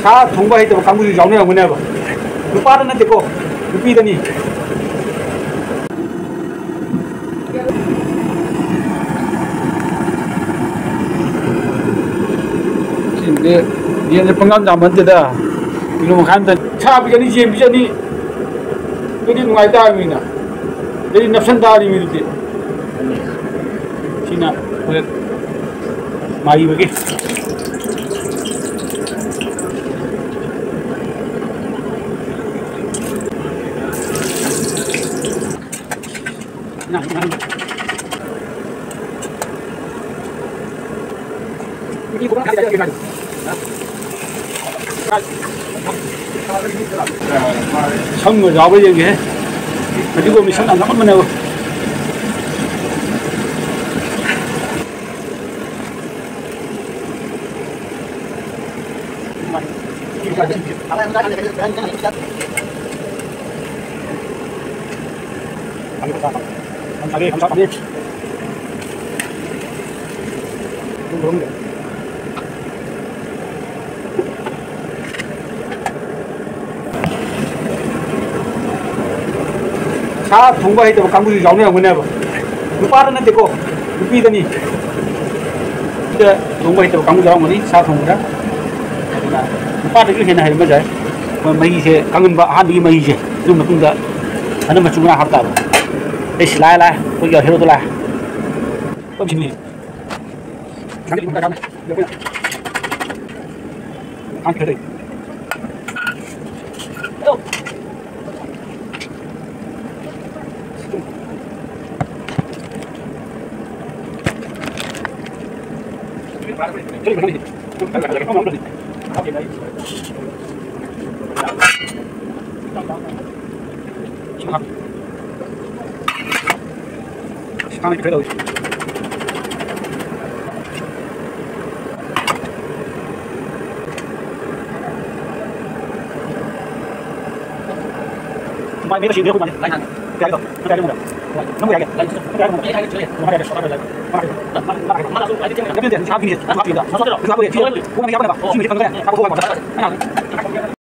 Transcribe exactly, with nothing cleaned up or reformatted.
ꯁꯥ ꯊꯣꯡꯕ ꯍꯩꯇꯕ ꯀꯥꯡꯕꯨꯁꯨ ꯌꯥꯎꯅꯔꯝꯒꯅꯦꯕ꯫ ꯅꯨꯄꯥꯗ ꯅꯠꯇꯦꯀꯣ, ꯅꯨꯄꯤꯗꯅꯤ꯫ ꯁꯤꯗꯤ ꯌꯦꯟꯁꯦ ꯄꯪꯌꯥꯝ ꯌꯥꯝꯕ ꯅꯠꯇꯦꯗ, ꯀꯤꯂꯣ ꯃꯈꯥꯏ ꯑꯝꯇ꯫ ꯁꯥ ꯄꯤꯖꯅꯤ, ꯌꯦꯟ ꯄꯤꯖꯅꯤ, ꯑꯗꯨꯗꯤ ꯅꯨꯡꯉꯥꯏ ꯇꯥꯔꯅꯤꯅ꯫ ꯑꯗꯩꯗꯤ ꯅꯞꯁꯟ ꯇꯥꯔꯅꯤ ꯃꯤꯗꯨꯗꯤ꯫ ꯁꯤꯅ ꯍꯣꯔꯦꯟ ꯃꯥꯏꯕꯒꯤ꯫ ꯁꯝꯒ ꯌꯥꯎꯕ ꯌꯦꯡꯒꯦ꯫ ꯐꯗꯤꯒꯣꯝꯗꯤ ꯁꯝ ꯌꯥꯝ ꯌꯥꯎꯍꯟꯕꯅꯦꯕ꯫ ꯁꯥ ꯊꯣꯡꯕ ꯍꯩꯇꯕ ꯀꯥꯡꯕꯨꯁꯨ ꯌꯥꯎꯅꯔꯝꯒꯅꯦꯕ꯫ ꯅꯨꯄꯥꯗ ꯅꯠꯇꯦꯀꯣ, ꯅꯨꯄꯤꯗꯅꯤ꯫ ꯁꯤꯗ ꯊꯣꯡꯕ ꯍꯩꯇꯕ ꯀꯥꯡꯕꯨ ꯌꯥꯎꯔꯝꯒꯅꯤ ꯁꯥ ꯊꯣꯡꯕꯗ꯫ ꯑꯗꯨꯅ ꯅꯨꯄꯥꯗꯒꯤ ꯍꯦꯟꯅ ꯍꯩꯔꯝꯕ ꯌꯥꯏ꯫ ꯃꯣꯏ ꯃꯍꯤꯁꯦ ꯀꯪꯍꯟꯕ, ꯑꯍꯥꯟꯕꯒꯤ ꯃꯍꯤꯁꯦ꯫ ꯑꯗꯨ ꯃꯇꯨꯡꯗ ꯑꯗꯨꯝ ꯃꯆꯨ ꯃꯔꯥꯡ ꯍꯥꯞ ꯇꯥꯕ꯫ ꯑꯩꯁ, ꯂꯥꯛꯑꯦ, ꯂꯥꯛꯑꯦ, ꯑꯩꯈꯣꯏꯒꯤ ꯍꯦꯔꯣꯗꯣ ꯂꯥꯛꯑꯦ꯫ ꯑꯩꯈꯣꯏ ꯁꯤꯅꯤ꯫ ꯅꯪꯕꯨ ꯌꯥꯏꯌꯦ꯫ ꯅꯪꯕꯨ ꯌꯥꯏꯌꯦ꯫ ꯅꯪꯕꯨ ꯌꯥꯏꯌꯦ꯫